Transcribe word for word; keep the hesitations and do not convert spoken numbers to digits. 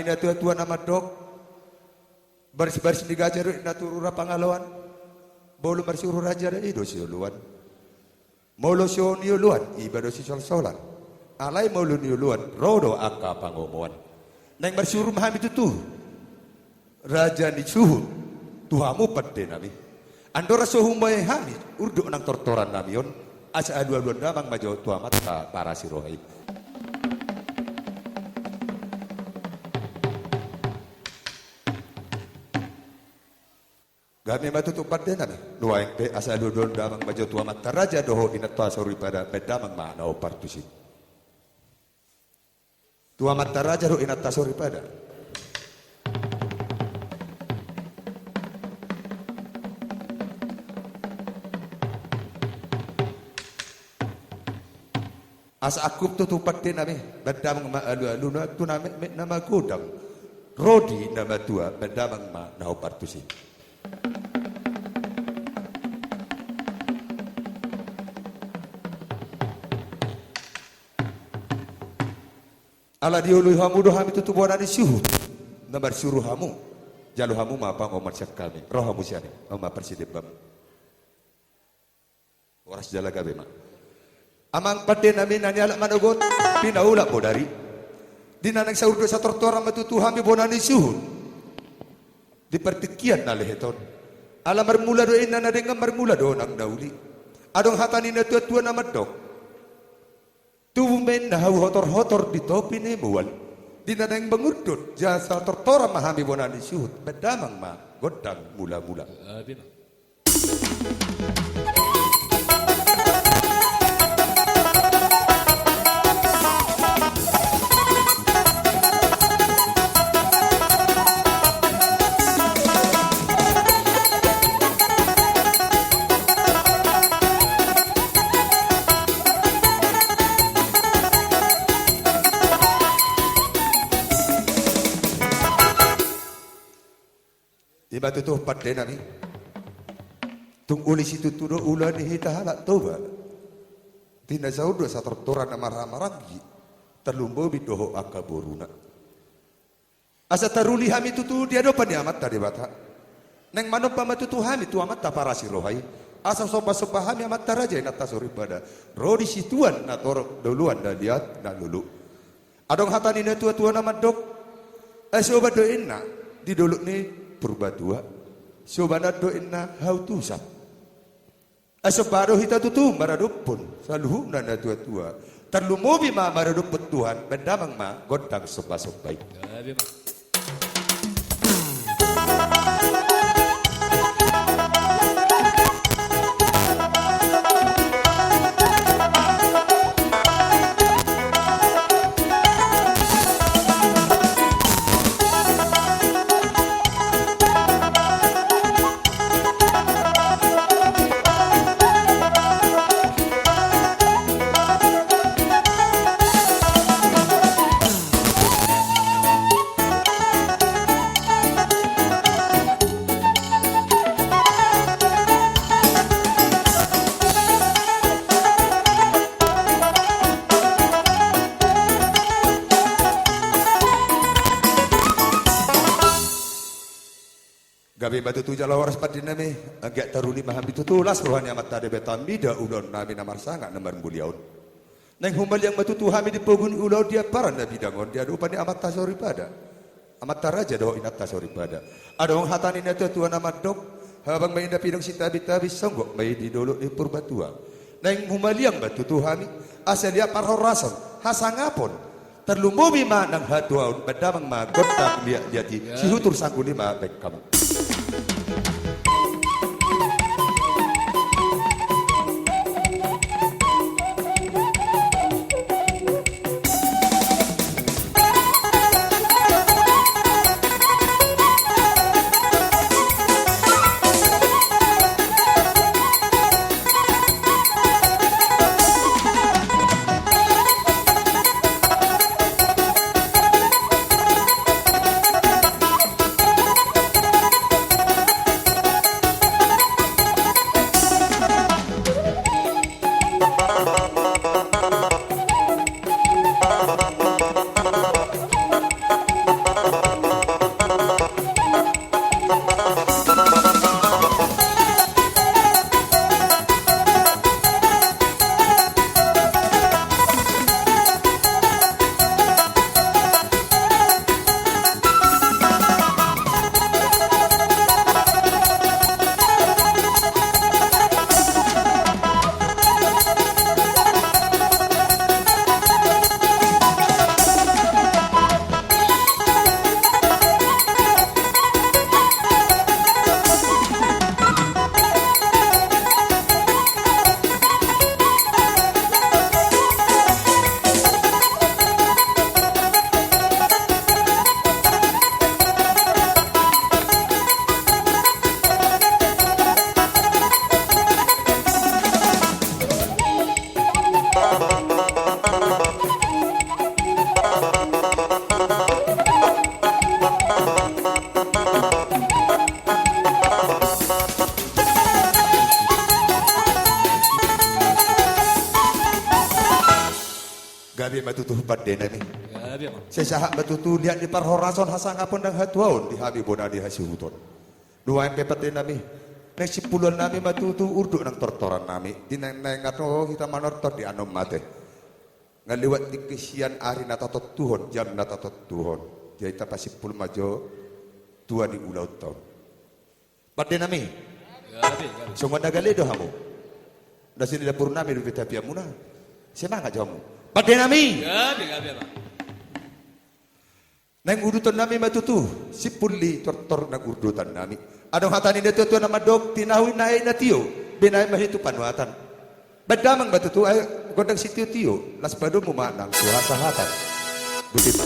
Natua-tua na mandok, baris-baris ni gaja do inna tu rura Pangaloan. Molo marsuru raja do i do sioloan. Molo so nioloan, iba do sisolsolan. Alai molo nioloan, ro do angka pangomoan. Naeng marsuru ma hami tutu, raja ni suhut, tu hamu pande nami. Andorang so humae hami, urdot nang tortoran nami on, asa alu-aluan damang ma jo tu amanta parasiroha i. Gabe ma tutu pande nami, nuaeng pe asa alu-aluan damang ma jo tu amanta raja dohot inanta soripada, baen damang ma na ompar tusi. Tu amanta raja dohot inanta soripada. Asa angkup tutu pande nami, baen damang ma alu-aluna tu na metmet na magodang. Ro di na matua, baen damang ma na ompar tusi. Ala dioloi hamu do hami tutu bona ni suhut, na marsuru hamu, jalo hamu ma pangomoan sian hami, ro hamu sian i, on ma parsidembaon. Horas jala gabe ma. Amang pande nami na nialap manogot, pinaulak bodari. Di na naeng saurdot satortoran ma tutu hami bona ni suhut. Di partingkian na lehet on. Ala marmula do inna na denggan, marmula do nang na uli. Adong hata ni natua-tua na mandok. Tubu ma inna hau hotor-hotor di topi ni mual. Di na naeng mangurdot jala satortoran ma hami bona ni suhut, baen damang ma gondang mula-mula. Ima tutu pande nami. Tung uli situtu do ula ni hita halak Toba. Di na saurdot satortoran na marhaha maranggi, tarlumobi dohot angka boruna. Asa taruli hami tutu di adopan ni Amanta Debata. Naeng manomba ma tutu hami tu amanta parasiroha i. Asa somba-somba hami amanta raja inanta soripada. Ro di situan na torop, doloan na liat na lolo. Adong hata ni natua-tua na mandok, eh, soba do inna di dolok ni Purbatua. Soba na do inna hau tusan. Eh, somba do hita tutu maradophon, saluhutna natua-tua. Tarlumobi ma maradophon Tuhan, baen damang ma gondang somba-somba i. Gabe ma tutu jala horas pande nami, anggiat taruli ma hami tutu las roha ni Amanta Debata mida ulaon nami na marsangap na marmulia on. Naeng humaliang ma tutu hami di pogu ni ulaon di amparan na bidang on di adopan ni amanta soripada, amanta raja dohot inanta soripada. Adong hata ni natua-tua na mandok, habang ma i na pinong sitabi-tabi, songgop ma i di dolok ni Purbatua. Naeng humaliang ma tutu hami, asa liat parhorasan, hasangapon. Tarlumobi ma nang hatuaon, baen damang ma gondang liat-liat i, sihutur sangguli ma baen hamu. Tutu pande nami. Gabe ma. Sai sahat ma tutu liat ni parhorason, hasangapon nang hatuaon di hami bona ni hasuhuton. Nuaeng pe pande nami, naeng simpuluan nami ma tutu urdot nang tortoran nami. Di naeng-naeng on hita manortor di anom mate. Nga liwat tingki sian ari na tatontuhon, jam na tatontuhon. Jadi tapasimpul ma jo tua ni ulaonta on. Pande nami. Gabe, gabe. Songon na gale do hamu. Na sian dapur nami dope tapiamuna. Semangat jo hamu. Pande nami. Gabe, gabe ma. Naeng uduton nami ma tutu simpul ni tortor naeng urdotan nami. Adong hata ni na tua-tua na mandok, tinahu na aek na tio, binahen ma hitu panuatan. Baen damang ma tutu aek gondang sitio-tio, las padomu ma nang tu hasahatan. Boti ma.